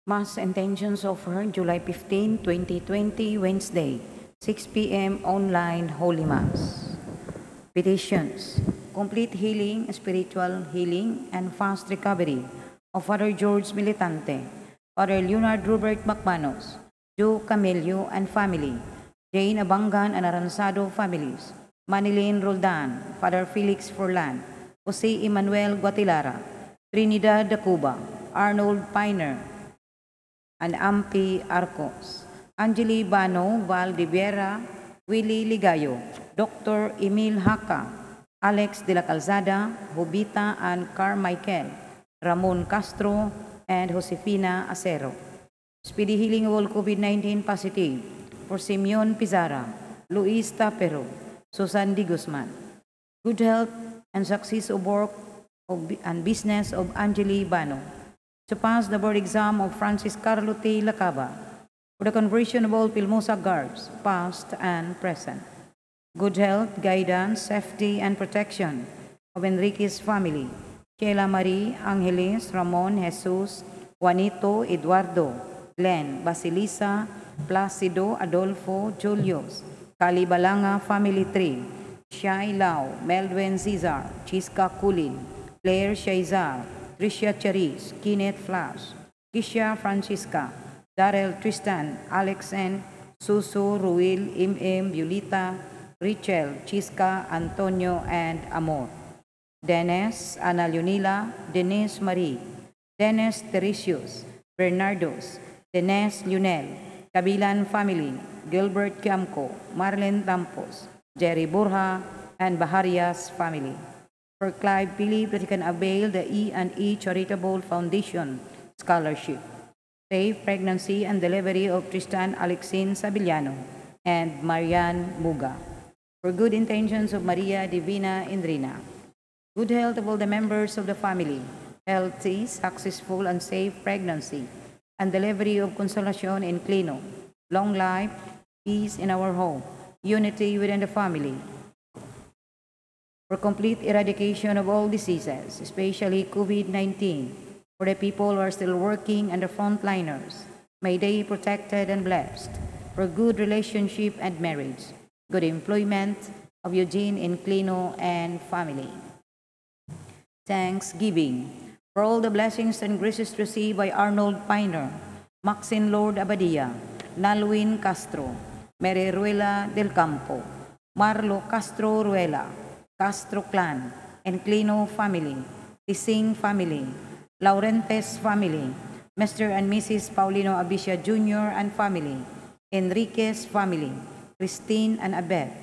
Mass intentions offer, July 15, 2020, Wednesday, 6 p.m. online Holy Mass. Petitions. Complete healing, spiritual healing, and fast recovery of Father George Militante, Father Leonard Robert Macmanos, Joe Camelio and family, Jane Abangan and Aranzado families, Manilyn Roldan, Father Felix Furlan, Jose Emmanuel Guatilara, Trinidad Dacuba, Arnold Piner, and Ampi Arcos, Angeli Bano Valdiviera, Willie Ligayo, Dr. Emil Haka, Alex de la Calzada, Jubita and Carmichael, Ramon Castro, and Josefina Acero. Speedy healing of all COVID-19 positive for Simeon Pizarra, Luis Tapero, Susan D. Guzman. Good health and success of work and business of Angeli Bano. To pass the board exam of Francis Carlo T. Lacaba. For the conversion of all Pilmosa guards, past and present. Good health, guidance, safety, and protection of Enrique's family. Sheila Marie, Angeles, Ramon, Jesus, Juanito, Eduardo, Glenn, Basilisa, Placido, Adolfo, Julius, Kalibalanga family tree, Shai Lau, Melvin Cesar, Chiska Kulin, Claire Shaizar, Tricia Charis, Kenneth Flash, Kisha Francisca, Darrell Tristan, Alex N., Susu, Ruel, MM, Violita, Rachel, Chiska, Antonio, and Amor. Dennis, Ana Leonila, Denise Marie, Dennis Teresius, Bernardos, Dennis Lionel, Kabilan family, Gilbert Kiamco, Marlene Tampos, Jerry Borja, and Baharias family. For Clive believe that he can avail the E and E Charitable Foundation Scholarship. Safe pregnancy and delivery of Tristan Alexin Sabiliano and Marianne Muga. For good intentions of Maria Divina Indrina. Good health of all the members of the family, healthy, successful, and safe pregnancy, and delivery of Consolacion Inclino, long life, peace in our home, unity within the family, for complete eradication of all diseases, especially COVID-19, for the people who are still working and the frontliners. May they be protected and blessed, for good relationship and marriage, good employment of Eugene Inclino and family. Thanksgiving for all the blessings and graces received by Arnold Piner, Maxine Lord Abadia, Nalwin Castro, Mary Ruela del Campo, Marlo Castro Ruela, Castro Clan, Enclino family, Tising family, Laurentes family, Mr. and Mrs. Paulino Abicia Jr. and family, Enriquez family, Christine and Abet,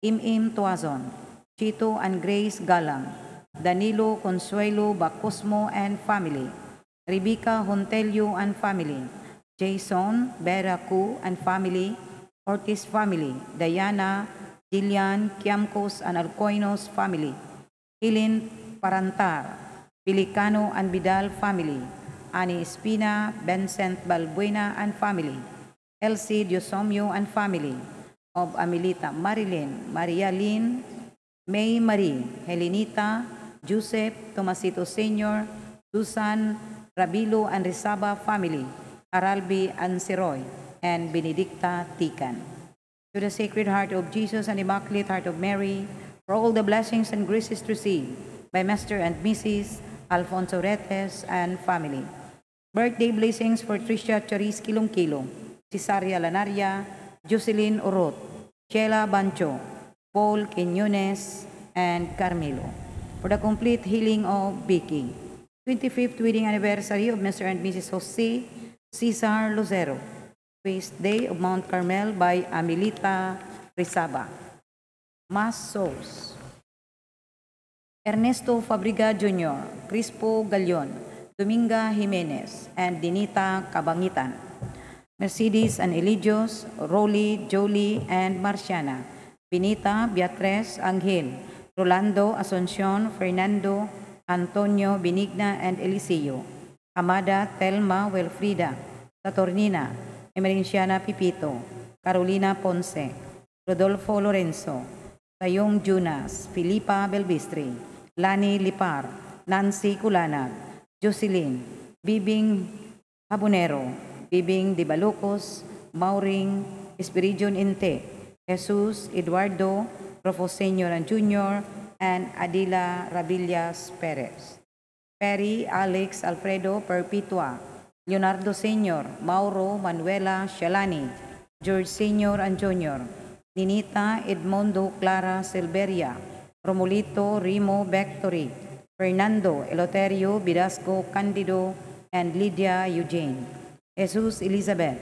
Im-Im Tuazon, Chito and Grace Galang, Danilo Consuelo Bacosmo and family, Rebecca Hontelio and family, Jason Beracu and family, Ortiz family, Diana, Jillian, Kiamcos and Alcoinos family, Helen Parantar, Pilicano and Vidal family, Annie Espina, Vincent Balbuena and family, Elsie Diosomio and family, of Amelita, Marilyn, Maria Lynn, May Marie, Helenita, Joseph, Tomasito Sr., Susan, Rabilo and Rizaba family, Aralbi Ansiroy, and Benedicta Tican. To the Sacred Heart of Jesus and Immaculate Heart of Mary, for all the blessings and graces received by Mr. and Mrs. Alfonso Retes and family. Birthday blessings for Tricia Charis Kilong-Kilong, Cesaria Lanaria, Jocelyn Orot, Sheila Bancho, Paul Quinones, and Carmelo. For the complete healing of Vicky. 25th wedding anniversary of Mr. and Mrs. Jose Cesar Lucero. Feast Day of Mount Carmel by Amelita Rizaba. Mass Souls. Ernesto Fabriga Jr., Crispo Galion, Dominga Jimenez, and Dinita Cabangitan. Mercedes and Eligios, Rolly, Jolie, and Marciana. Benita, Beatriz, Angel, Rolando, Asuncion, Fernando, Antonio, Benigna, and Eliseo. Amada, Telma, Wilfrida, Saturnina, Emerenciana Pipito, Carolina Ponce, Rodolfo Lorenzo, Sayong Junas, Filipa Belbistri, Lani Lipar, Nancy Kulanag, Jocelyn, Bibing Habonero, Bibing de Balucos, Mauring, Espiridion Inte, Jesus, Eduardo, Rofo Sr. and Jr., and Adila Rabillas Perez. Perry, Alex, Alfredo, Perpetua, Leonardo Sr., Mauro, Manuela, Shalani, George Sr. and Jr., Ninita, Edmundo, Clara, Silveria, Romulito, Rimo, Bectory, Fernando, Eloterio, Vidasco, Candido, and Lydia Eugene. Jesus Elizabeth,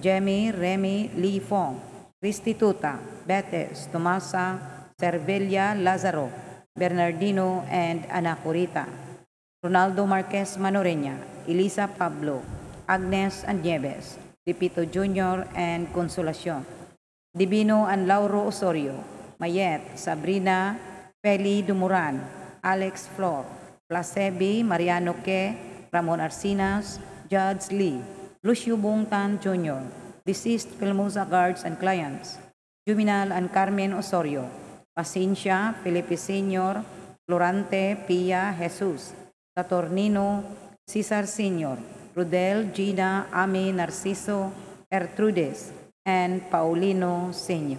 Jemmy, Remy, Lee Fong, Restituta, Betes, Tomasa, Cervelia, Lazaro, Bernardino, and Anacorita. Ronaldo Marquez Manoreña, Elisa Pablo, Agnes and Nieves, Lipito Jr., and Consolacion. Divino and Lauro Osorio, Mayet, Sabrina, Feli Dumuran, Alex Flor, Placebi, Mariano Que, Ramon Arcinas, Judge Lee, Lucio Bongtan Jr., deceased Filmosa guards and clients, Juminal and Carmen Osorio, Paciencia, Felipe Sr., Florante, Pia, Jesus, Satornino, Cesar Sr., Rudel, Gina, Ami, Narciso, Ertrudes, and Paulino Sr.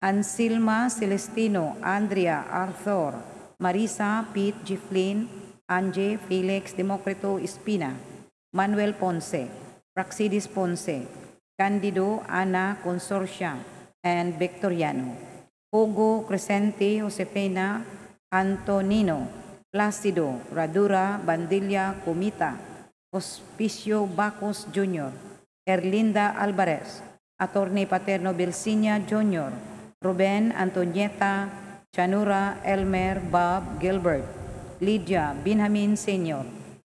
Ansilma, Celestino, Andrea, Arthur, Marisa, Pete, Giflin, Anje, Felix, Democrito, Espina, Manuel Ponce, Praxidis Ponce, Candido, Ana, Consorcia, and Victoriano. Hugo, Crescente, Josefina, Antonino, Placido, Radura, Bandilla, Comita, Hospicio Bacos Jr., Erlinda Alvarez, Attorney Paterno Belsinia Jr., Ruben, Antonieta, Chanura, Elmer, Bob, Gilbert, Lydia, Benjamin Sr.,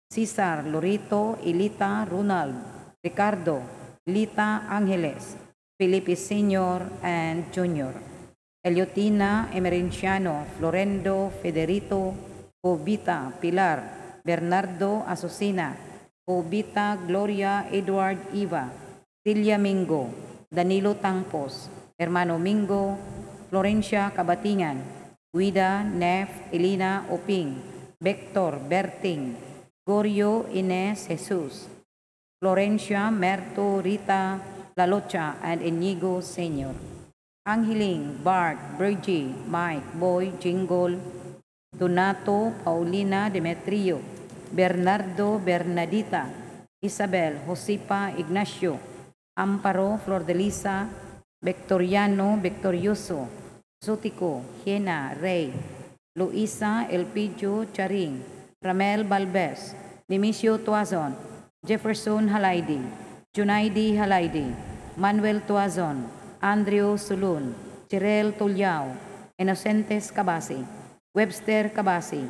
Cesar, Lorito, Elita, Ronald, Ricardo, Lita Angeles, Felipe Sr. and Jr., Eliotina, Emerenciano, Florendo, Federico, Jovita, Pilar, Bernardo, Azucena, Jovita, Gloria, Edward, Eva, Celia Mingo, Danilo Tangpos, Hermano Mingo, Florencia Cabatingan, Guida, Nef, Elena Oping, Victor, Berting, Gorio, Ines, Jesus, Florencia, Merto, Rita, Lalocha, and Inigo Sr. Angheling, Bart, Bergie, Mike, Boy, Jingle, Donato, Paulina, Demetrio, Bernardo, Bernadita, Isabel, Josepa, Ignacio, Amparo, Flordelisa, Victoriano, Victorioso, Zutico, Hiena, Rey, Luisa, Elpidio, Charing, Ramel Balbes, Nemesio Tuazon, Jefferson Halaidi, Junaidi Halaidi, Manuel Tuazon, Andrew Sulun, Chirel Tulyao, Inocentes Cabasi, Webster Cabasi,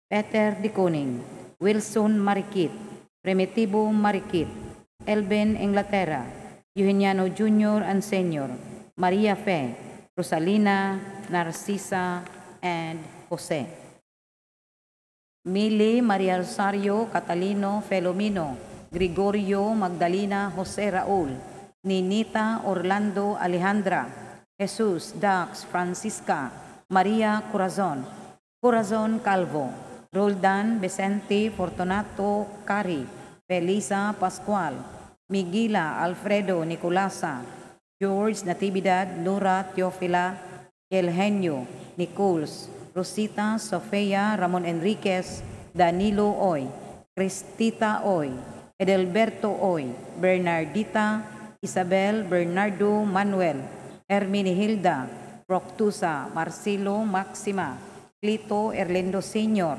Peter Diconing, Wilson Marikit, Primitivo Marikit, Elben Inglaterra, Eugeniano Jr. and Senior, Maria Fe, Rosalina, Narcisa, and Jose. Mili, Maria Rosario, Catalino, Felomino, Gregorio, Magdalena, Jose Raul, Ninita, Orlando, Alejandra, Jesus, Dax, Francisca, Maria Corazon, Corazon Calvo, Roldan, Vicente, Fortunato, Cari, Felisa Pascual, Miguela, Alfredo, Nicolasa, George, Natividad, Nora, Teofila, Elgenio, Nicoles, Rosita, Sofia, Ramon Enriquez, Danilo Oy, Cristita Oy, Edelberto Oy, Bernardita, Isabel, Bernardo, Manuel, Herminihilda, Proctusa, Marcelo, Maxima, Clito, Erlindo Sr.,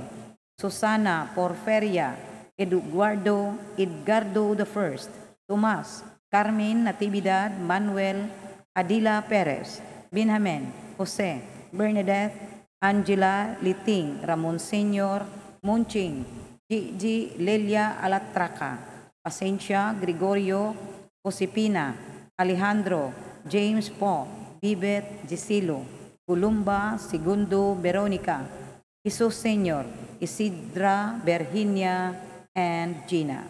Susana, Porferia, Eduardo, Edgardo the First, Tomas, Carmen, Natividad, Manuel, Adila Perez, Benjamin, Jose, Bernadette, Angela, Liting, Ramon Sr., Munching, Gigi, Lelia Alatraca, Pacencia, Gregorio, Josepina, Alejandro, James Paul, Bibet, Gisilo, Columba, Segundo, Veronica, Jesus Sr., Isidra, Virginia, and Gina.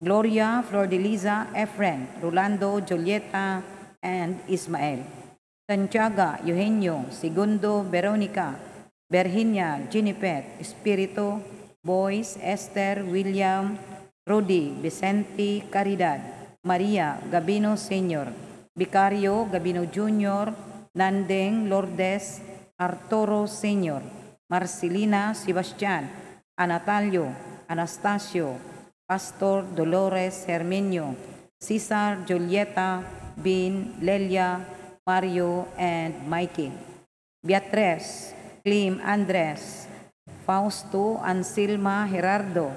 Gloria, Flor de Liza, Efren, Rolando, Julieta, and Ismael. Santiago, Eugenio, Segundo, Veronica, Virginia, Ginipet, Espiritu, Boys, Esther, William, Rudy Vicente Caridad, Maria Gabino Sr., Vicario Gabino Jr., Nandeng Lourdes Arturo Sr., Marcelina Sebastian, Anatalio Anastasio, Pastor Dolores Herminio, Cesar Julieta, Bin, Lelia, Mario, and Mikey. Beatriz, Clim Andres, Fausto Anselma Gerardo,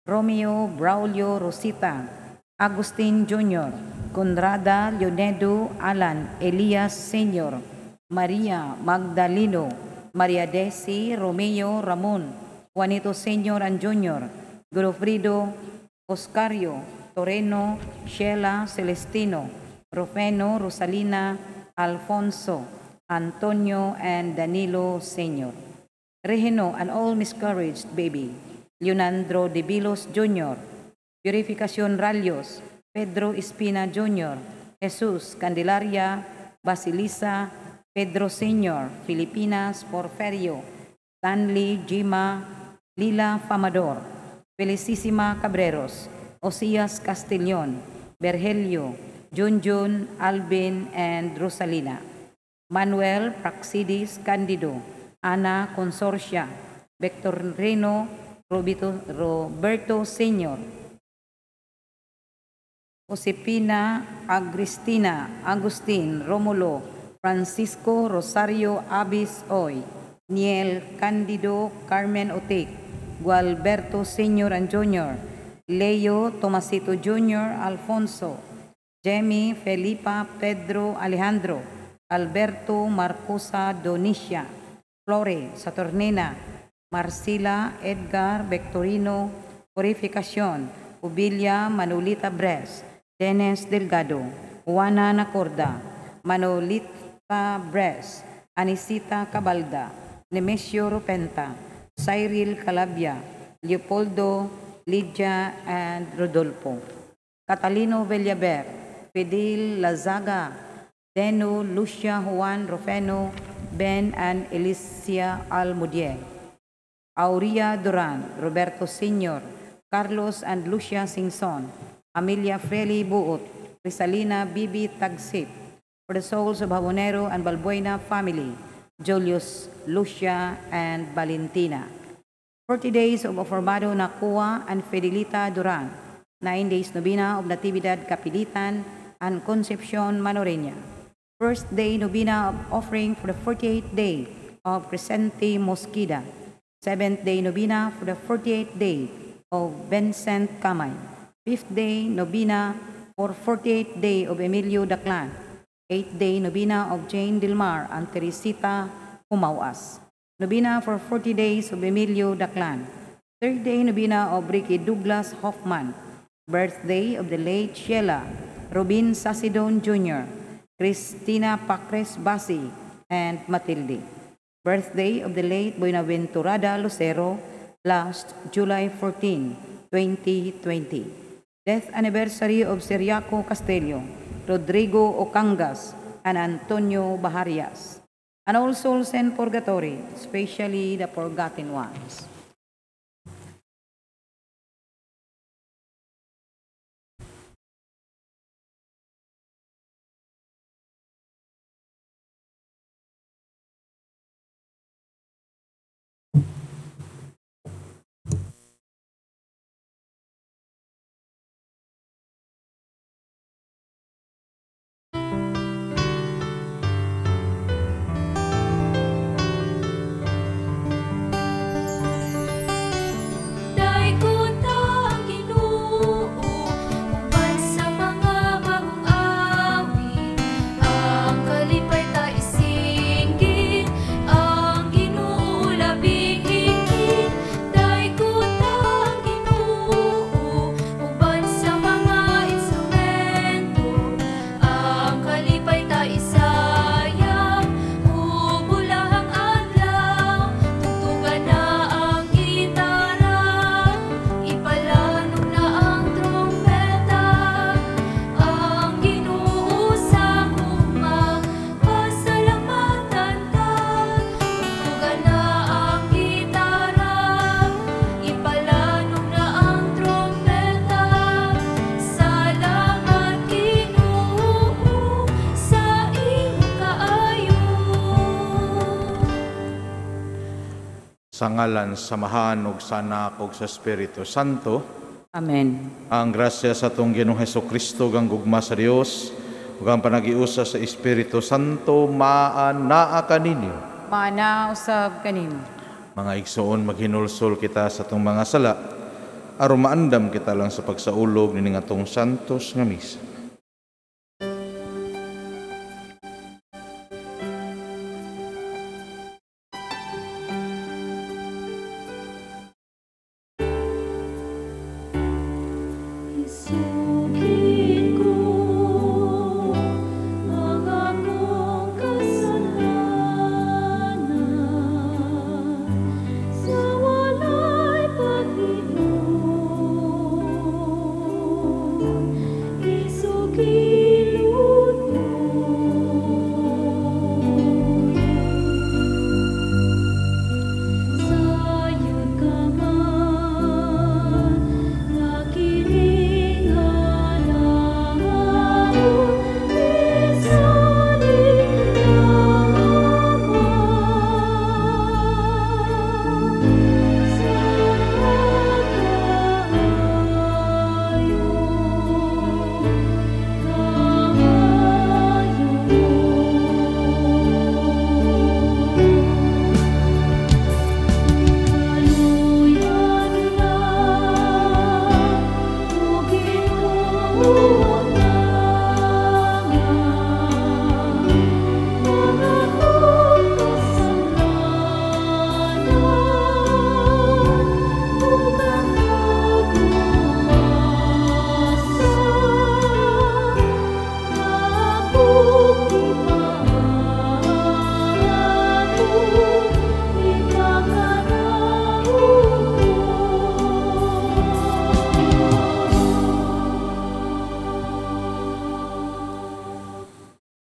Romeo Braulio Rosita, Agustin Jr., Conrada Leonedo Alan Elias Sr., Maria Magdaleno, Maria Desi Romeo Ramon, Juanito Sr. and Jr., Godofredo Oscario, Toreno, Sheila Celestino, Rufeno, Rosalina, Alfonso, Antonio, and Danilo Sr. Regino and all miscarriage baby, Leonardo de Bilos Jr., Purificacion Ralios, Pedro Espina Jr., Jesus Candelaria, Basilisa, Pedro Sr., Filipinas Porferio, Stanley Gima, Lila Famador, Felicísima Cabreros, Osias Castillon, Bergelio, Junjun, Alvin, and Rosalina. Manuel Praxidis Candido, Ana Consorcia, Victorino Roberto Sr., Josepina Agristina, Agustin Romulo, Francisco Rosario Abis Oy, Niel Candido Carmen Otic, Gualberto Sr. and Jr., Leo Tomasito Jr. Alfonso, Jemmy Felipa Pedro Alejandro, Alberto Marcosa Donicia, Flore Saturnina, Marcila Edgar Victorino Purificacion, Ubilia Manolita Bres, Dennis Delgado, Juana Nacorda, Manolita Bres, Anisita Cabalda, Nemesio Rupenta, Cyril Calabia, Leopoldo Lydia and Rodolfo, Catalino Villaber, Fidel Lazaga, Deno Lucia Juan Rufeno, Ben and Alicia Almudier, Aurea Duran, Roberto Sr., Carlos and Lucia Singson, Amelia Freli Buot, Crisalina Bibi Tagsip, for the souls of Jabonero and Balbuena family, Julius, Lucia, and Valentina. 40 days of Oformado Nakua and Fidelita Duran, 9 days novena of Natividad Capilitan and Concepcion Manorena. First day novena of offering for the 48th day of Crescente Mosquida. 7th day novena for the 48th day of Vincent Kamay. 5th day novena for 48th day of Emilio Daclan. 8th day novena of Jane Dilmar and Teresita Humawas. Novena for 40 days of Emilio Daclan. 3rd day novena of Ricky Douglas Hoffman. Birthday of the late Sheila Robin Sasidon Jr., Cristina Pacres Basi, and Matilde. Birthday of the late Buenaventurada Lucero, last July 14, 2020. Death anniversary of Siriaco Castillo, Rodrigo Ocangas, and Antonio Bajarias. And all souls in purgatory, especially the forgotten ones. Sa ngalan sa Amahan ug sa Anak ug sa Espiritu Santo. Amen. Ang grasya sa atong Ginoong Hesukristo ug ang gugma sa Dios ug ang panagiusa sa Espiritu Santo maanaa kaninyo. Maanaa usab kanimo. Mga igsoon, maghinulsol kita sa atong mga sala aron maandam kita lang sa pagsaulog nining atong santos nga misa.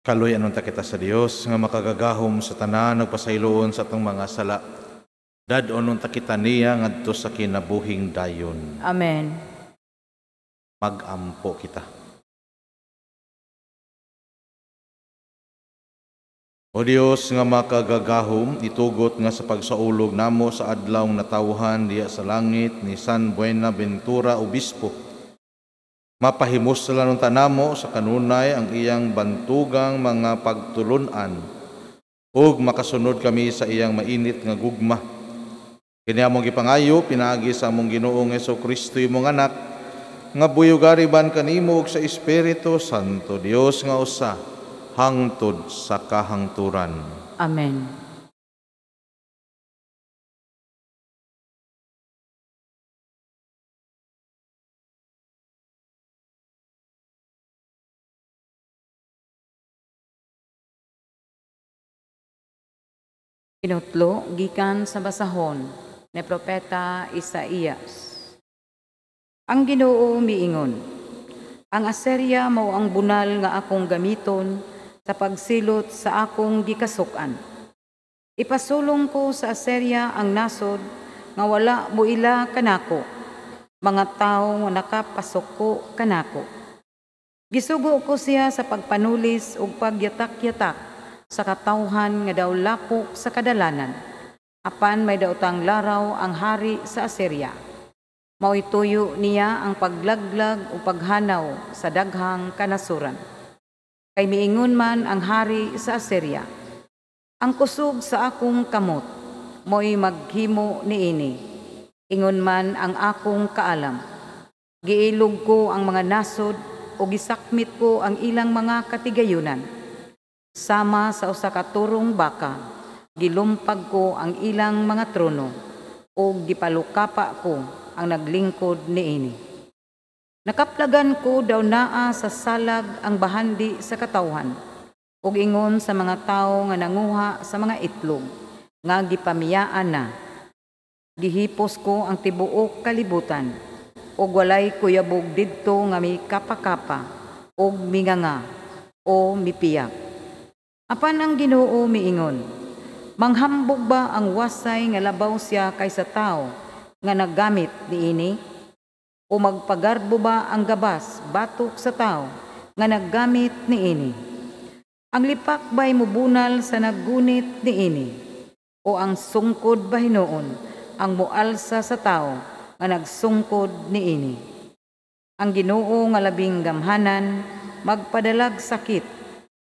Kaloy anong kita sa Dios nga makagagahom sa tanan nagpasayloon sa atong mga sala. Dad-on unta kita niya ngadto sa kinabuhing dayon. Amen. Magampo kita. O Dios nga makagagahom, itugot nga sa pagsaulog namo sa adlaw natawhan diya sa langit ni San Buenaventura Obispo. Mapahimuslan unta namo sa kanunay ang iyang bantugang mga pagtulun-an ug makasunod kami sa iyang mainit nga gugma. Kini among gipangayo pinaagi sa among Ginoong Hesukristo imong anak nga buyogariban kanimo ug sa Espiritu Santo, Dios nga usa hangtod sa kahangturan. Amen. Pinutlo gikan sa basahon ni Propeta Isaías. Ang Ginoo miingon, ang Assyria mao ang bunal nga akong gamiton sa pagsilot sa akong gikasuk-an. Ipasulong ko sa Assyria ang nasod nga wala moila kanako, mga tawo nga nakapasuko kanako. Gisugo ko siya sa pagpanulis ug pagyatak-yatak sa katawhan nga daw lapok sa kadalanan. Apan may daotang laraw ang hari sa Assyria. Mao'y tuyo niya ang paglaglag o paghanaw sa daghang kanasuran. Kay miingon man ang hari sa Assyria, ang kusog sa akong kamot, mo'y maghimo niini. Ingon man ang akong kaalam. Giilog ko ang mga nasod o gisakmit ko ang ilang mga katigayunan. Sama sa usa ka turong baka, gilumpag ko ang ilang mga trono, o gipalukapa ko ang naglingkod niini. Nakaplagan ko daw naa sa salag ang bahandi sa katawhan, ug ingon sa mga tawo nga nanguha sa mga itlog, nga gipamiyaan na. Gihipos ko ang tibuok kalibutan, ug walay kuyabog didto nga mikapakapa, ug minganga, o mipiyak. Apan ang Ginoo miingon, manghambog ba ang wasay nga labaw siya kaysa tao nga naggamit niini? O magpagarbo ba ang gabas batok sa tao nga naggamit niini? Ang lipak ba'y mubunal sa naggunit niini? O ang sungkod ba hinuon ang moalsa sa tawo nga nagsungkod niini. Ang Ginoo nga labing gamhanan magpadalag sakit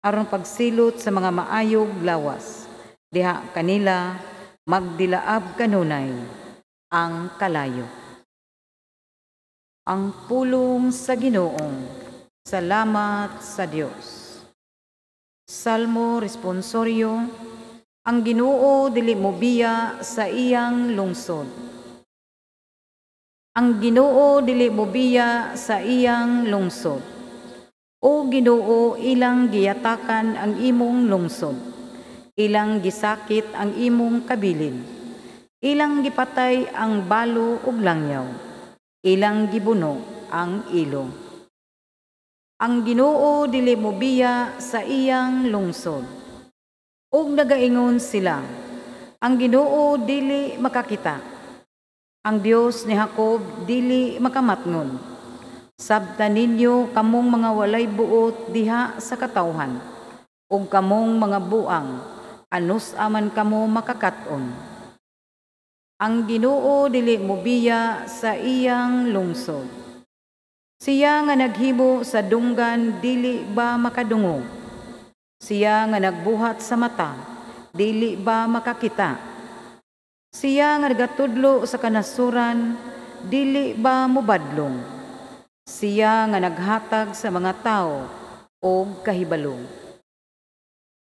aron pagsilot sa mga maayog lawas. Diha kanila magdilaab kanunay ang kalayo. Ang pulong sa Ginoo. Salamat sa Dios. Salmo responsorio. Ang Ginoo dili mobiya sa iyang lungsod. Ang Ginoo dili mobiya sa iyang lungsod. O Ginoo, ilang giyatakan ang imong lungsod. Ilang gisakit ang imong kabilin. Ilang gipatay ang balo ug langyaw. Ilang gibuno ang ilo. Ang Ginoo dili mobiya sa iyang lungsod. Ug nagaingon sila, ang Ginoo dili makakita. Ang Dios ni Jacob dili makamatngon. Sabta ninyo kamong mga walay buot diha sa katawhan, ug kamong mga buang, anus aman kamo makakat-on. Ang Ginoo dili mobiya sa iyang lungsod. Siya nga naghimo sa dunggan dili ba makadungog? Siya nga nagbuhat sa mata dili ba makakita? Siya nga nagatudlo sa kanasuran dili ba mobadlong? Siya nga naghatag sa mga tawo og kahibalo.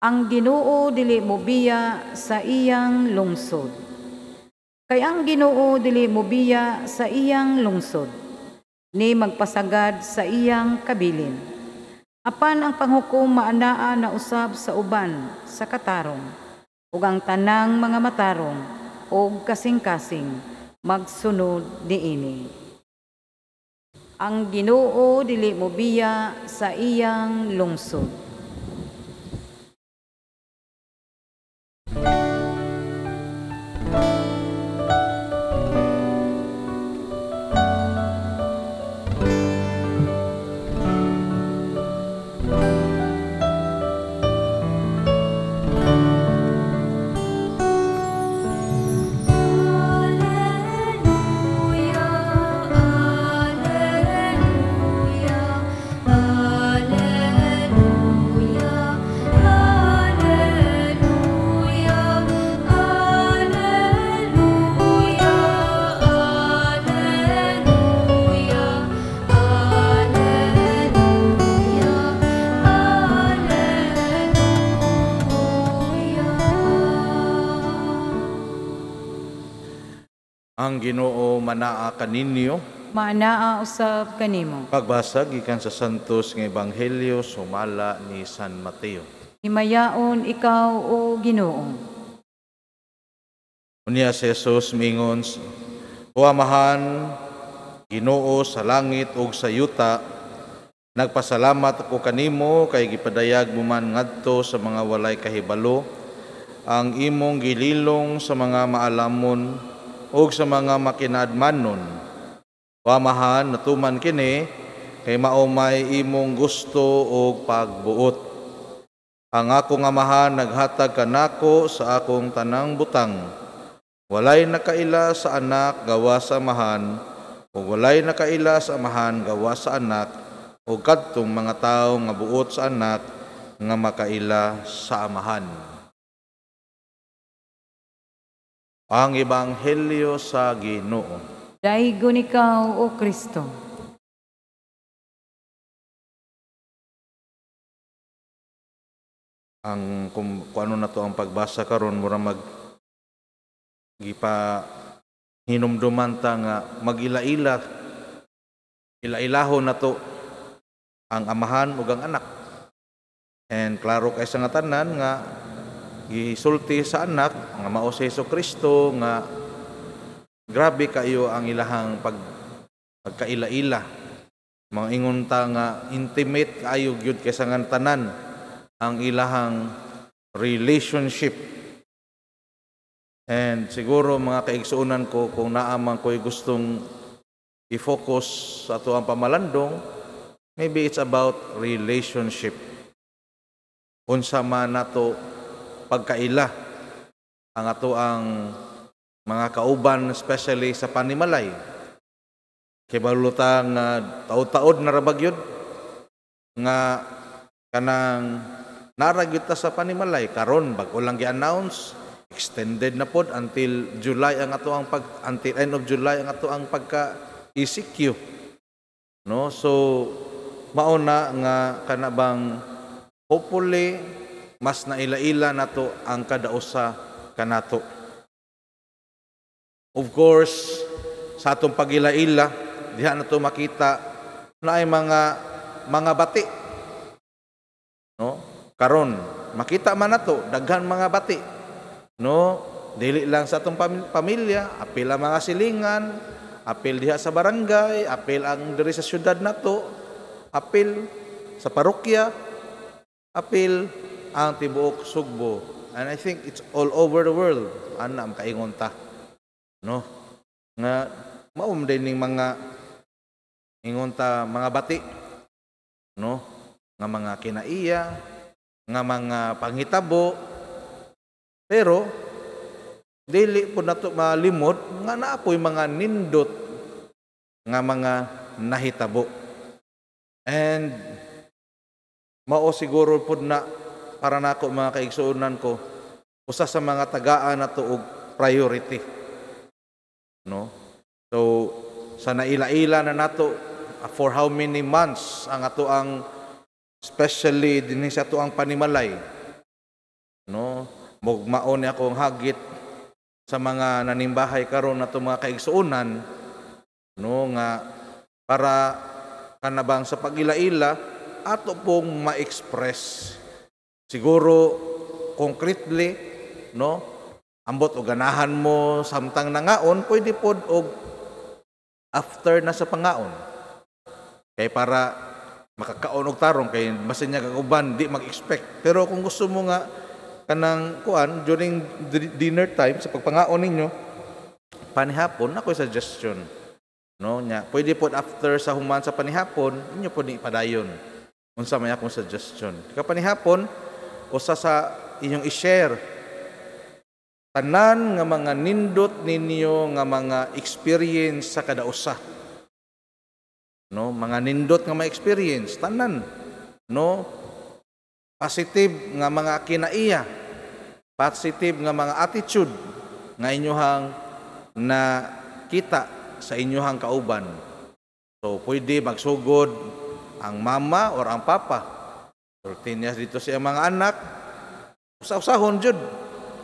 Ang Ginoo dili mobiya sa iyang lungsod. Kay ang Ginoo dili mobiya sa iyang lungsod, ni magpasagad sa iyang kabilin. Apan ang panghukom maanaa na usab sa uban sa katarong, ug ang tanang mga matarong og kasing-kasing magsunod niini. Ang Ginoo dili mobiya sa iyang lungsod. Ang Ginoo manaa kaninyo, manaa usab kanimo. Pagbasa gikan sa Santos nga Ebanghelyo sumala ni San Mateo. Himayaon ikaw o Ginoo. Unya si Jesus miingon, O Amahan, Ginoo sa langit ug sa yuta, nagpasalamat ako kanimo kay gipadayag mo man ngadto sa mga walay kahibalo ang imong gililong sa mga maalamon ug sa mga makinaadmanon. O Amahan, natuman kini kay mao may imong gusto ug pagbuot. Ang akong Amahan naghatag kanako sa akong tanang butang. Walay nakaila sa anak gawa sa Amahan, ug walay nakaila sa Amahan gawa sa anak, ug kadtong mga tawo nga buot sa anak nga makaila sa Amahan. Ang Ebanghelyo sa Ginoo. Daigon ikaw, O Kristo. Ang kung ano na to ang pagbasa karon, mura mag gipa hinumduman ta nga mag-ila-ila, ila-ilahon na to ang amahan ug ang anak. And klaro kay sa nga tanan nga gisulti sa anak nga mao si Jesucristo nga grabe kayo ang ilahang pagkaila-ila. Mga ingon ta nga intimate kaayo gyud kaysa nga tanan ang ilahang relationship. And siguro mga kaigsuonan ko, kung naa man ko'y gustong i-focus sa ato ang pamalandong, maybe it's about relationship. Unsa man nato pagkaila ang ato ang mga kauban, especially sa panimalay. Kay balo ta nga taod-taod na ra ba gyud nga kanang nara gyud ta sa panimalay. Karon bag-o lang gi-announce, extended na pod until July ang ato ang pag until end of July ang ato ang pagka ECQ, no? So mao na nga kana bang hopefully mas naila-ila nato ang kada usa kanato. Of course, sa atong pagila-ila diha nato makita na ay mga bati, no? Karon makita man nato daghan mga bati, no? Dili lang sa atong pamilya, apil ang mga silingan, apil diha sa barangay, apil ang diri sa syudad nato, apil sa parokya, apil ang tibuok Sugbo, and I think it's all over the world ana makaingon ta, no? Nga mao man din ning mga ingon ta mga bati, no? Nga mga kinaiya nga mga panghitabo. Pero dili po nato malimot nga naa poy mga nindot nga mga nahitabo. And mao siguro pud na para nako, mga kaigsuonan ko, usa sa mga tagaan nato og priority, no? So sa naila-ila na nato for how many months ang ato ang especially dinhi sa ato ang panimalay, no? Mao ni akong hagit sa mga nanimbahay karon nato, mga kaigsuonan, no, nga para kanabang sa pag-ila-ila ato pong ma-express siguro concretely, no? Ambot o ganahan mo samtang nangaon, pwede pod og after na sa pangaon kay para makakaon og tarong, kay basin niya kag uban di mag-expect. Pero kung gusto mo nga kanang kuan during dinner time sa pagpangaon ninyo panihapon, ako'y suggestion, no? Nya pwede pod after sa human sa panihapon inyo pod ni ipadayon. Unsa may akong suggestion kapanihapon, usa sa inyong i-share tanan nga mga nindot ninyo nga mga experience sa kada usa, no? Mga nindot nga mga experience tanan, no? Positive nga mga kinaiya, positive nga mga attitude nga inyohang na kita sa inyohang kauban. So pwede magsugod ang mama or ang papa. Sulti niya dito sa mga anak, usa-usahon jud,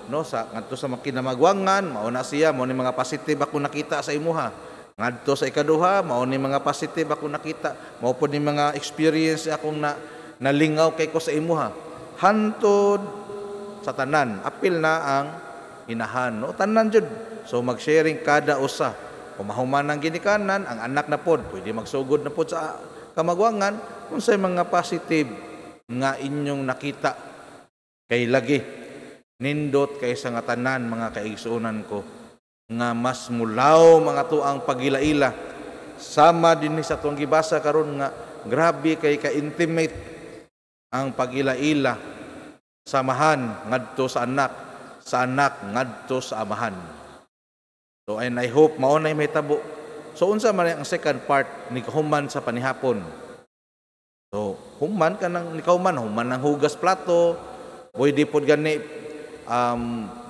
no? Sa ngadto sa kinamagwangan, mao na siya, mao ni mga positive ako nakita sa imuha. Ngadto sa ikaduha, mao ni mga positive ako nakita, mao pod ni mga experience akong na nalingaw kay ko sa imuha. Hantod sa tanan, apil na ang inahan, no? Tanan jud. So mag-sharing kada usa. Kung mahuman ang ginikanan, ang anak na pod pwede magsugod na pod sa kamagwangan unsay mga positive nga inyong nakita. Kay lagi nindot kaysa nga tanan, mga kaigsuonan ko, nga mas mulaw mga tuang pagila-ila, sama dinhi sa tuang gibasa karon nga grabe kay ka-intimate ang pagila-ila sa amahan ngadto sa anak, sa anak ngadto sa amahan. So and I hope mao nay mahitabo. So unsa man ang second part ni human sa panihapon? So human ka nang nikahuman, human ang hugas plato, pwede pod gani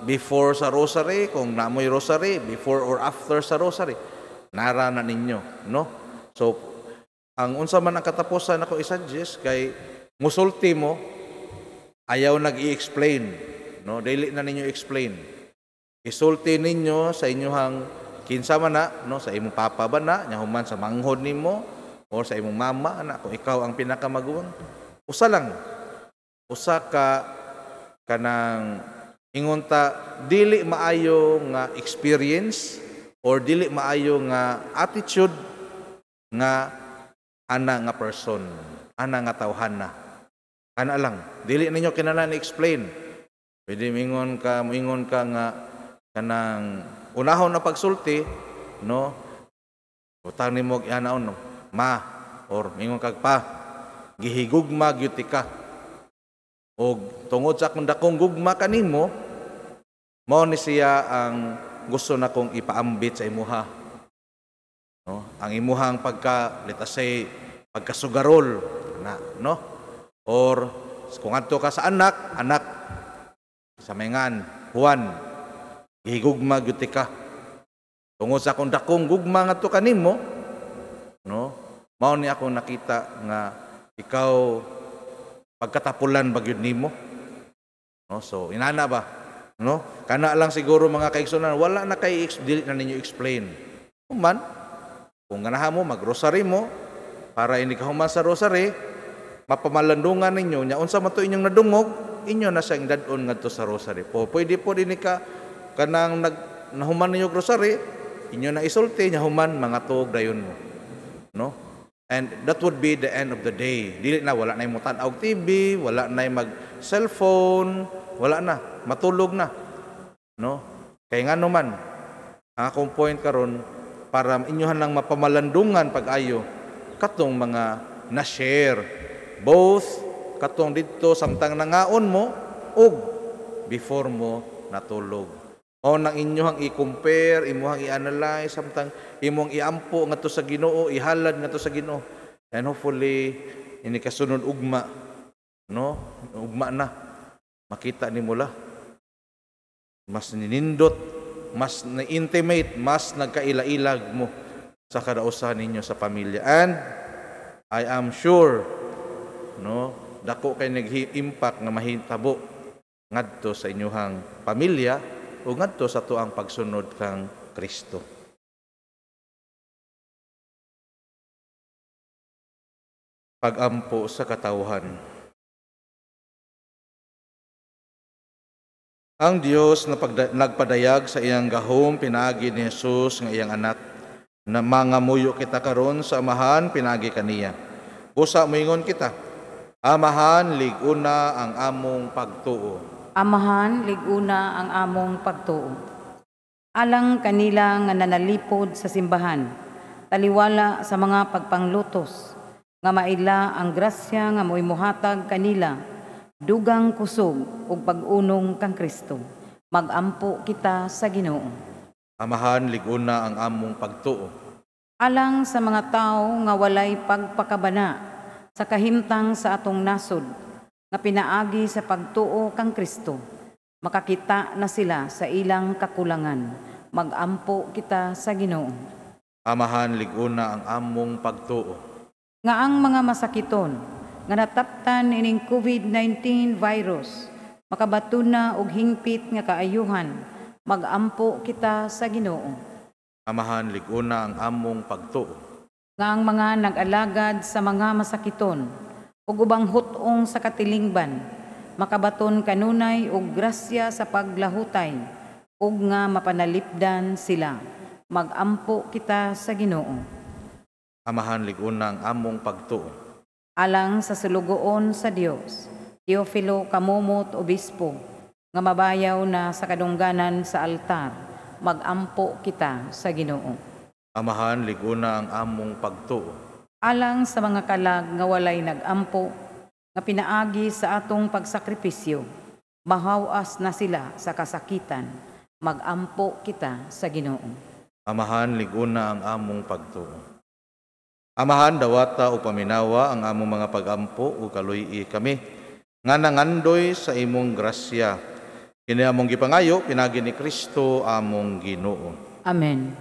before sa rosary, kung namoy rosary, before or after sa rosary, nara na ninyo, no? So ang unsa man ang katapusan ako i-suggest kay musulti mo, ayaw nag-i-explain, no? Dili na ninyo explain. Isulti ninyo sa inyuhang kinsa man na, no? Sa imong papa ba na, nya human sa manghod nimo or sa imong mama na kung ikaw ang pinakamaguwang. Usa lang. Usa ka kanang ingon ta dili maayo nga experience or dili maayo nga attitude nga ana nga person, ana nga tawhana. Ana lang, dili ninyo kinahanglan i-explain. Pwede moingon ka nga kanang unahon na pagsulti, no? Utang nimo anaon, no? Ma or mingon kag pa, gihigugma gyud ka. Og tungod sa akong dakong gugma kanimo, mao ni siya ang gusto na kong ipaambit sa imuha. No? Ang imuhang pagka, let us say, pagkasugarol na, no? Or kung adto ka sa anak, anak sa mengan, Juan, gihigugma gyud ka. Tungod sa akong dakong gugma ngadto kanimo, no? Mao ni ako nakita nga ikaw pagkatapulan ba gyud nimo. No? So inana ba? No? Kana lang siguro mga kaigsunan, wala na kay dili na ninyo explain. Human, kung ganahan mo mag-rosary mo para ini kahuman sa rosary, mapamalandungan ninyo nya unsa man to inyong nadungog, inyo na siyang dad-on ngadto sa rosary. Po, pwede po dinhi ka kanang nag nahuman ninyo rosary, inyo na isulti nya human mga tuog dayon mo. No? And that would be the end of the day. Dili na, wala na mo tan-aw TV, wala na mag cellphone, wala na, matulog na. No? Kay ngano man, ang akong point karon para inyohan lang mapamalandungan pag-ayo katong mga na-share both katong didto samtang nangaon mo ug before mo natulog. O nang inyohang i-compare, imuhang i-analyze samtang imong iampo ngadto sa Ginoo, ihalad ngadto sa Ginoo. And hopefully ini kasunod ugma, no? Ugma na makita nimo la mas ninindot, mas na-intimate, mas nagkaila-ilag mo sa kadausan ninyo sa pamilya. And I am sure, no, dako kay nag-impact nga mahitabo ngadto sa inyuhang pamilya o ngadto sa tuang pagsunod kang Kristo. Pag-ampo sa katawhan. Ang Dios na nagpadayag sa iyang gahom pinaagi ni Jesus nga iyang anak, na mangamuyo kita karon sa Amahan pinaagi kaniya. Busa moingon kita, Amahan, lig-una ang among pagtuo. Amahan, lig-una ang among pagtuo. Alang kanila nga nanalipod sa simbahan, taliwala sa mga pagpanglutos, nga maila ang grasya nga mo'y muhatag kanila, dugang kusog ug pag-unong kang Kristo. Magampo kita sa Ginoo. Amahan, lig-una ang among pagtuo. Alang sa mga tao nga walay pagpakabana sa kahimtang sa atong nasod, nga pinaagi sa pagtuo kang Kristo, makakita na sila sa ilang kakulangan. Magampo kita sa Ginoo. Amahan, lig-una ang among pagtuo. Nga ang mga masakiton nga nataptan ining COVID-19 virus, makabaton na og hingpit nga kaayuhan, magampo kita sa Ginoo. Amahan, lig-una ang among pagtuo. Nga ang mga nag-alagad sa mga masakiton ug ubang hut-ong sa katilingban, makabaton kanunay og grasya sa paglahutay ug nga mapanalipdan sila. Magampo kita sa Ginoo. Amahan, lig-una ang among pagtuo. Alang sa sulugoon sa Dios, Teofilo Kamumot Obispo, nga mabayaw na sa kadungganan sa altar, magampo kita sa Ginoo. Amahan, lig-una ang among pagtuo. Alang sa mga kalag nga walay nagampo, nga pinaagi sa atong pagsakripisyo, mahawas na sila sa kasakitan, magampo kita sa Ginoo. Amahan, lig-una ang among pagtuo. Amahan, dawata o paminawa ang among mga pagampo o kaluy-i kami, nga nangandoy sa imong grasya. Kini among gipangayo, pinagi ni Kristo among Ginoo. Amen.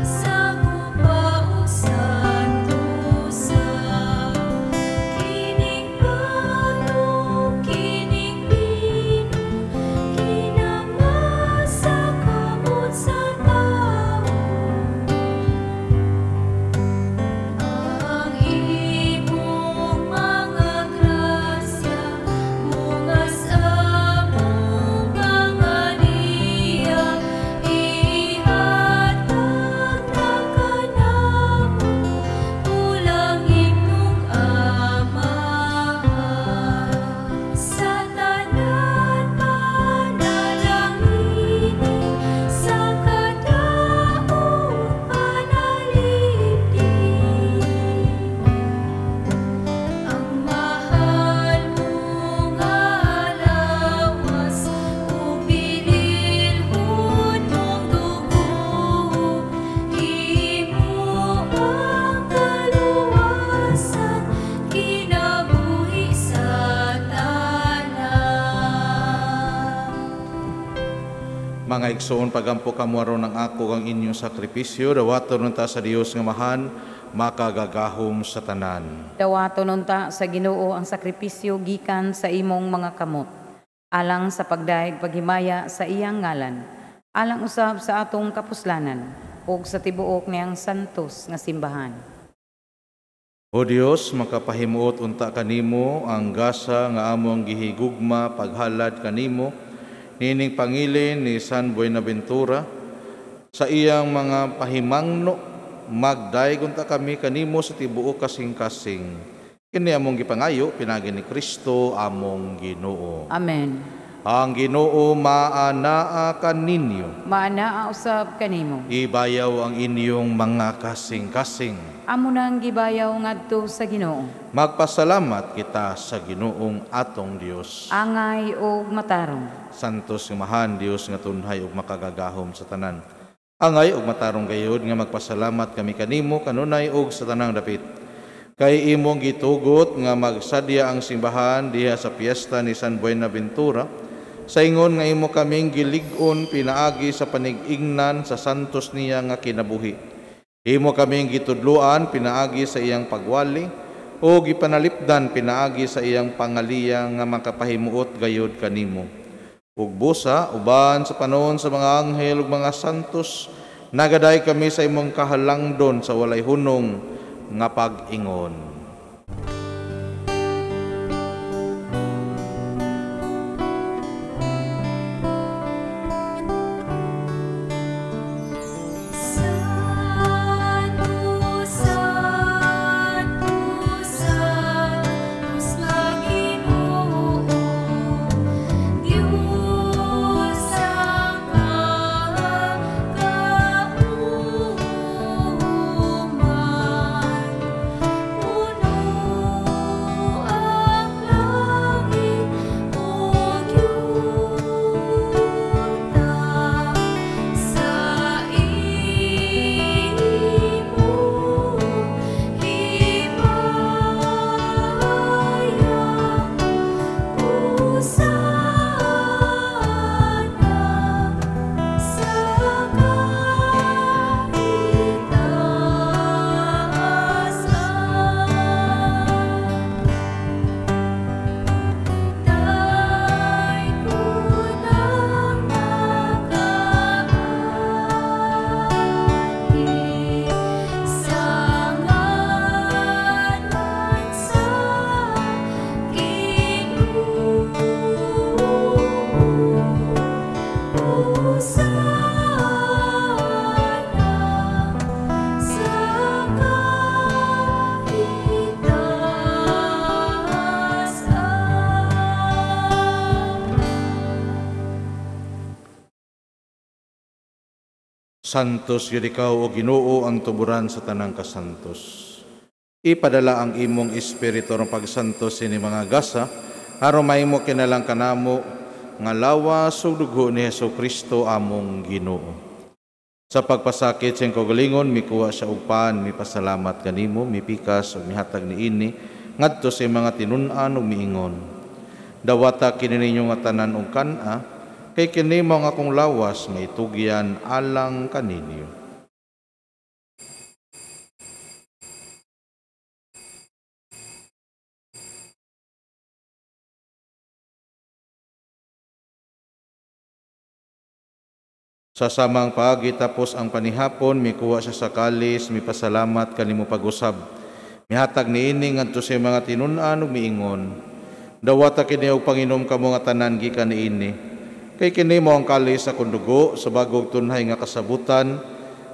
Sa Mga igsoon, pagampo kamo aron ang ako ang inyong sakripisyo, dawaton unta sa Dios nga Amahan, makagagahom sa tanan. Dawaton unta sa Ginoo ang sakripisyo gikan sa imong mga kamot, alang sa pagdayeg paghimaya sa iyang ngalan, alang usab sa atong kapuslanan ug sa tibuok niyang santos nga simbahan. O Dios, makapahimuot unta kanimo ang gasa nga among gihigugma paghalad kanimo nining pangilin ni San Buenaventura sa iyang mga pahimangno, magdayeg unta kami kanimo sa tibuok kasing-kasing. Kini among gipangayo pinaagi ni Kristo among Ginoo. Amen. Ang Ginoo maanaa kaninyo. Maanaa usab kanimo. Ibayaw ang inyong mga kasing-kasing. Amo nang gibayaw ngadto sa Ginoo. Magpasalamat kita sa Ginoong atong Dios. Angay og matarong. Santos nga Amahan, Dios nga tunhay ug makagagahom sa tanan. Angay ug matarong gayud nga magpasalamat kami kanimo kanunay ug sa tanang dapit. Kay imong gitugot nga magsadya ang simbahan diha sa piyesta ni San Buenaventura, sa ingon nga imo kaming gilig-on pinaagi sa panig-ingnan sa santos niya nga kinabuhi. Imo kaming gitudloan pinaagi sa iyang pagwali o gipanalipdan pinaagi sa iyang pangaliya nga makapahimuot gayud kanimo. Ug busa uban sa panon sa mga anghel ug mga santos, nagaday kami sa imong kahalangdon sa walay hunong nga pag-ingon. Santos yun ikaw o Ginoo ang tuburan sa tanang kasantos. Ipadala ang imong espiritu ng pagsantos ini mga gasa, aron mahimo kinalang kanamo nga lawas ug dugo ni Hesus Kristo among Ginoo. Sa pagpasakit siyang kaugalingon, mikuha siya og pan, mipasalamat kanimo, mipikas ug mihatag niini ngadto sa mga tinun-an ug miingon. Dawata kini ninyo nga tanan og kan-a, kay kini mao ang akong lawas nga itugyan alang kaninyo. Sa samang paagi tapos ang panihapon, mikuha siya sa kalis, mipasalamat kanimo pag-usab. Mihatag niini ngadto sa mga tinun-an ug miingon. Dawata kini og panginom kamo nga tanan gikan niini. Kay kini mo ang kalis sa akong dugo sa bagong tunhay nga kasabutan.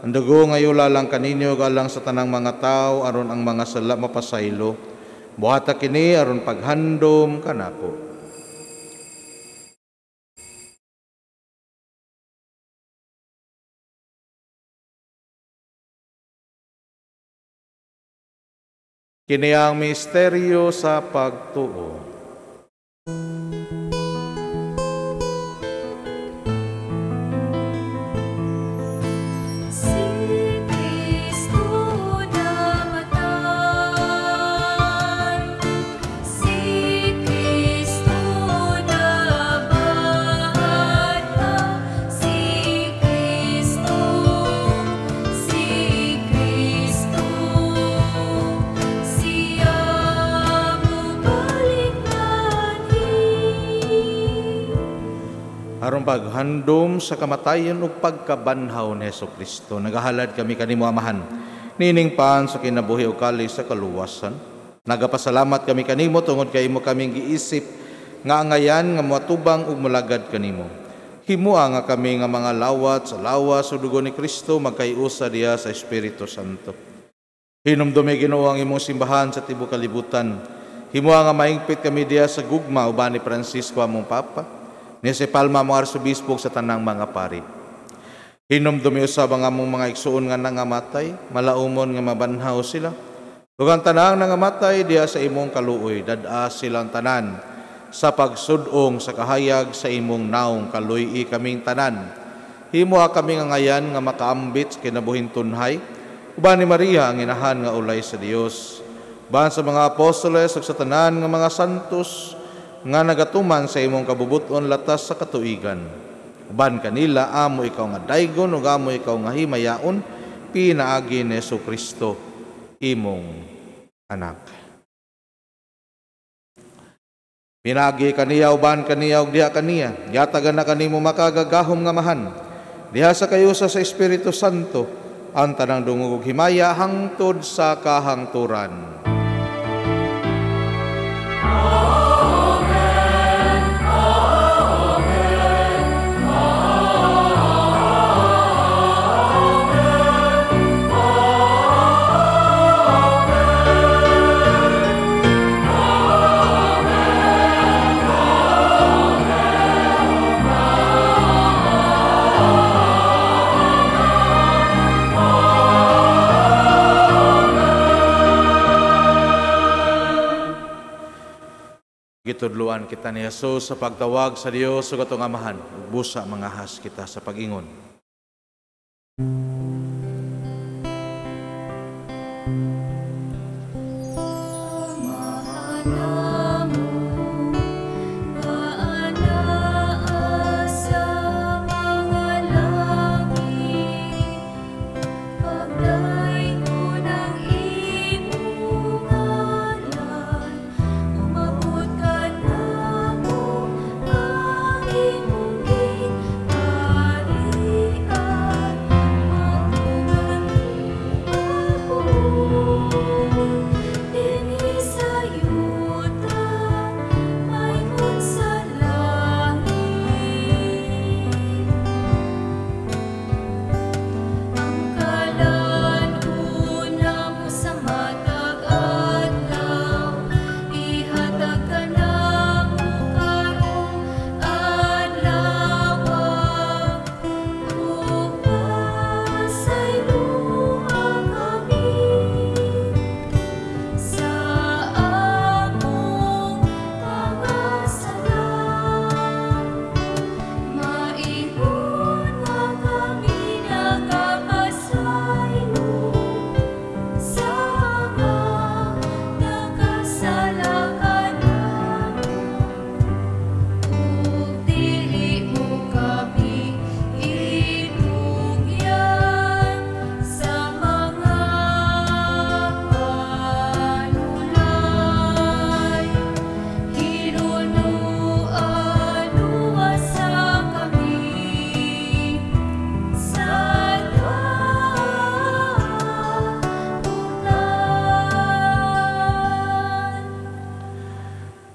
Ang dugo nga yula lang kaninyo alang sa tanang mga tao aron ang mga sala mapasaylo. Buhata kini aron paghandom kanako. Kini ang misteryo sa pagtuo. Si Aron paghandom sa kamatayon ug pagkabanhaw ni Hesukristo, nagahalad kami kanimo, Amahan, nining pan sa kinabuhi ug kalis sa kaluwasan. Nagapasalamat kami kanimo tungod kay imo kaming giisip nga angayan nga moatubang ug molagad kanimo. Himoa nga kami nga mga lawat sa lawas ug dugo ni Kristo magkaiusa diha sa Espiritu Santo. Hinumdumi, Ginoo, ang imong simbahan sa tibuok kalibutan. Himoa nga mahingpit kami diha sa gugma uban ni Francisco among Papa, ni Jose Palma among Arsobispo, sa tanang mga pari. Hinumdumi usab ang among mga igsuon nga nangamatay, malaumon nga mabanhaw sila. Ug ang tanang nangamatay diha sa imong kaluoy, dad-a silang tanan sa pagsud-ong sa kahayag sa imong naong. Kaluy-i kaming tanan. Himoa kami nga ngayan nga makaambit sa kinabuhing tunhay uban ni Maria ang inahan nga ulay sa Dios, uban sa mga apostoles ug sa tanan nga mga santos nga nagatuman sa imong kabubuton latas sa katuigan. Uban kanila amo ikaw nga daygon ug amo ikaw nga himayaon pinaagi ni Hesukristo imong anak. Pinaagi kaniya, uban kaniya ug diha kaniya, yatagan na kanimo makagagahom nga Amahan diha sa kayusa sa Espiritu Santo ang tanang dungog ug himaya hangtod sa kahangturan. Amen. Amen. Amen. Gitudluan kita ni Jesus sa pagtawag sa Dios ug atong Amahan, ug busa mangahas kita sa pag-ingon.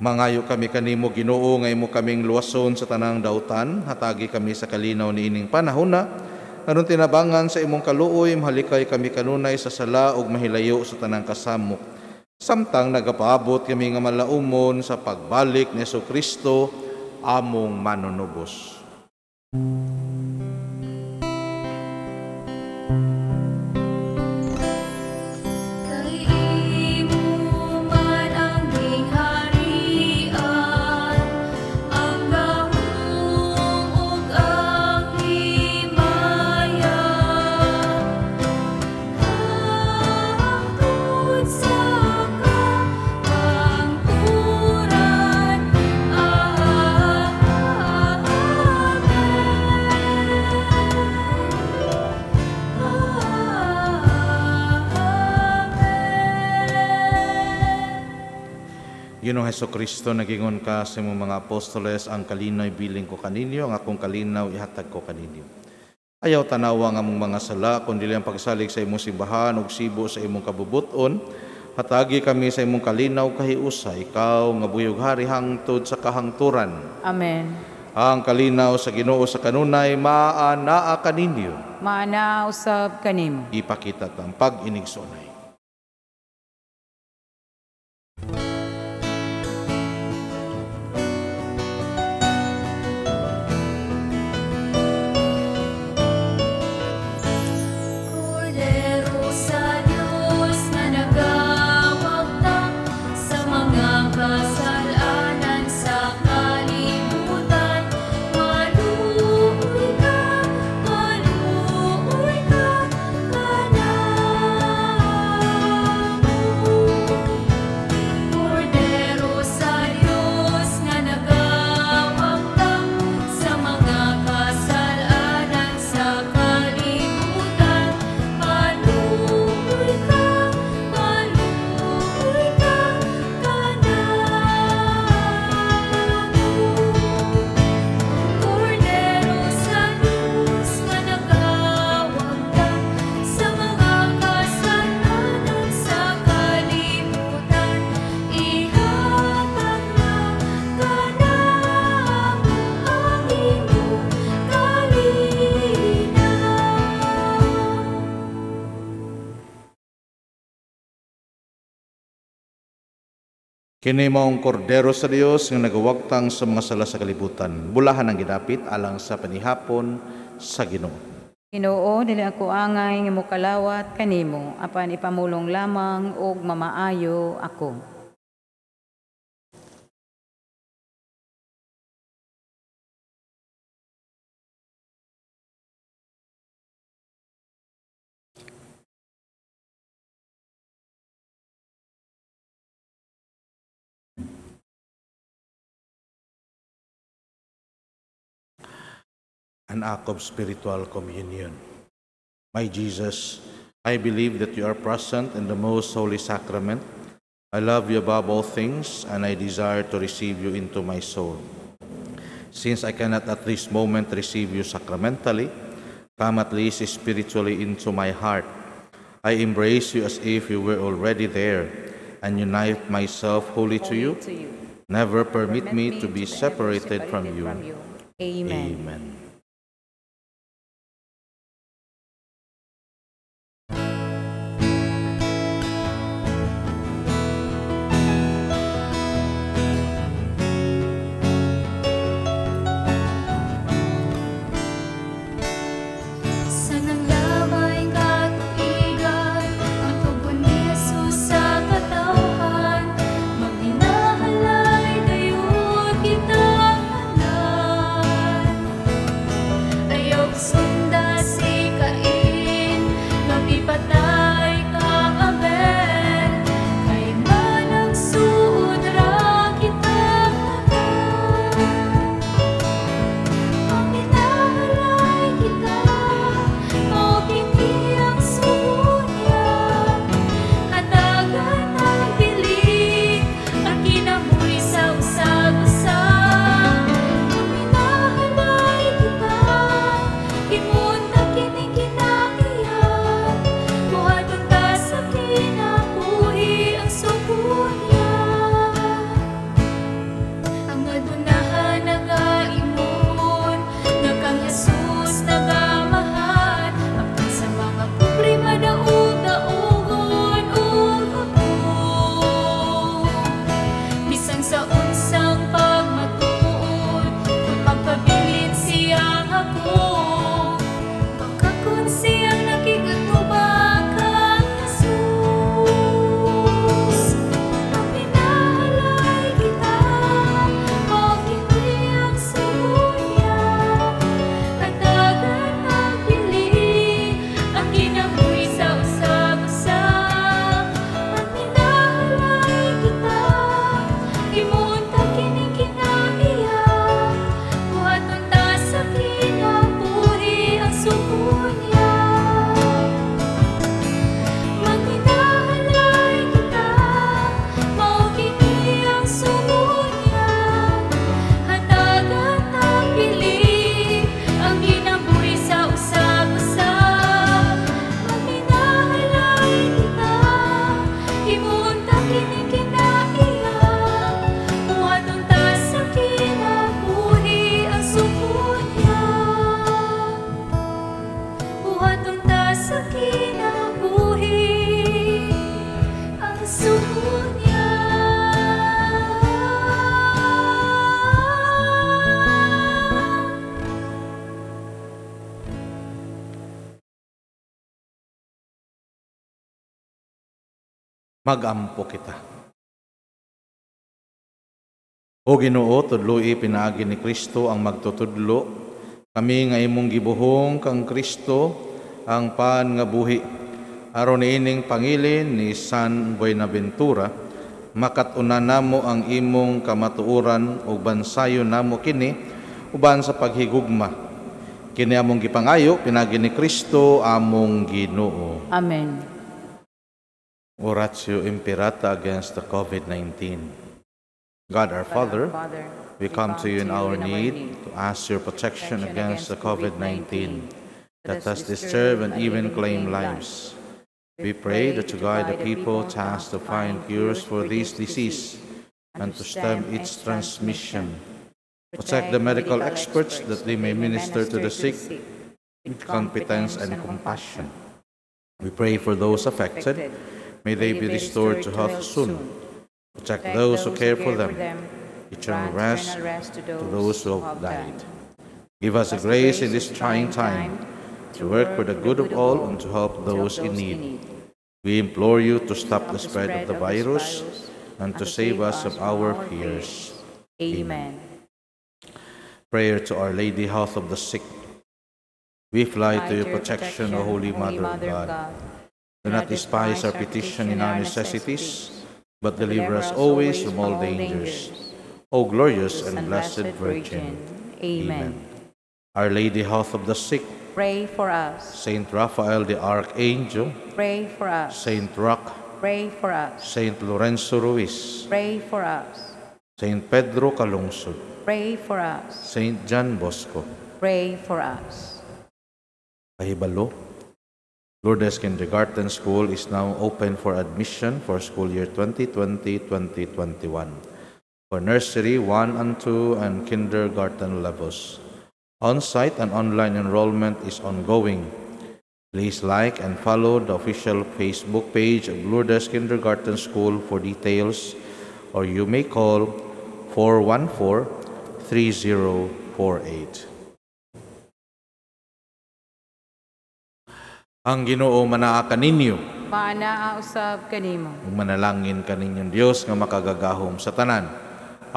Mangayo kami kanimo, Ginoo, nga imo kaming luwason sa tanang dautan, hatagi kami sa kalinaw niining panahona, aron tinabangan sa imong kaluoy, mahalikay kami kanunay sa sala ug mahilayo sa tanang kasamok. Samtang nagapaabot kami nga malaumon sa pagbalik ni Hesukristo among manunubos. Amen. Ginoong Hesukristo, nagingon ka sa imong mga apostoles, ang kalinaw bilin ko kaninyo, ang akong kalinaw ihatag ko kaninyo. Ayaw tanawa ang among mga sala, kundi ang pagsalig sa imong simbahan ug sibo sa imong kabubuton. Hatagi kami sa imong kalinaw kahiusa, ikaw nga buyog hari hangtod sa kahangturan. Amen. Ang kalinaw sa Ginoo sa kanunay maanaa kaninyo. Maanaa usab kanimo. Ipakita ta ang pag-inigsoonay. Kini maong kordero sa Dios nga nagawagtang sa mga sala sa kalibutan. Bulahan ang gidapit alang sa panihapon sa Ginoo. Ginoo, dili ako angay nga mokalawat kanimo, apan ipamulong lamang og mamaayo ako. An act of spiritual communion. My Jesus, I believe that you are present in the most holy sacrament. I love you above all things, and I desire to receive you into my soul. Since I cannot at this moment receive you sacramentally, come at least spiritually into my heart. I embrace you as if you were already there, and unite myself wholly to you. Never permit me to be separated from you. Amen. Amen. Maginahalay dayon kita tanan. Sunya. Magampo kita. O Ginoo, tudloi pinaagi ni Kristo ang magtutudlo. Kami nga imong gibuhong kang Kristo ang pan nga buhi. Aron niining pangilin ni San Buenaventura, makat-unan namo ang imong kamatuoran ug bansayon namo kini uban sa paghigugma. Kini among gipangayo pinaagi ni Kristo among Ginoo. Amen. Oratio Imperata against the COVID-19. God our Father, we come to you in our need to ask your protection against the COVID-19 that has disturbed and even claimed lives. We pray that you guide the people tasked to find cures for this disease and to stem its transmission. Protect the medical experts that they may minister to the sick with competence and compassion. We pray for those affected. May they be restored to health soon. Protect those who care for them. Eternal rest to those who have died. Give us the grace in this trying time to work for the good of all and to help those in need. We implore you to stop the spread of the virus and to save us of our fears. Amen. Prayer to Our Lady, Health of the Sick. We fly to your protection, O Holy Mother of God. Do not despise our petition in our necessities, but deliver us always from all dangers. O glorious and blessed Virgin. Amen. Our Lady, Health of the Sick, pray for us. Saint Raphael the Archangel, pray for us. Saint Roch, pray for us. Saint Lorenzo Ruiz, pray for us. Saint Pedro Calungsod, pray for us. Saint John Bosco, pray for us. Kahibalo, Lourdes Kindergarten School is now open for admission for school year 2020-2021 for nursery 1 and 2 and kindergarten levels. On-site and online enrollment is ongoing. Please like and follow the official Facebook page of Lourdes Kindergarten School for details, or you may call 414-3048. Ang Ginoo manaa kaninyo. Maanaa usab kanimo. Ug manalangin kaninyong Dios nga makagagahom sa tanan.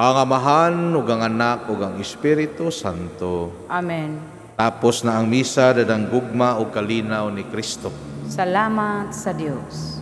Ang Amahan ug ang Anak ug ang Espiritu Santo. Amen. Tapos na ang misa, dadang gugma ug kalinaw ni Kristo. Salamat sa Dios.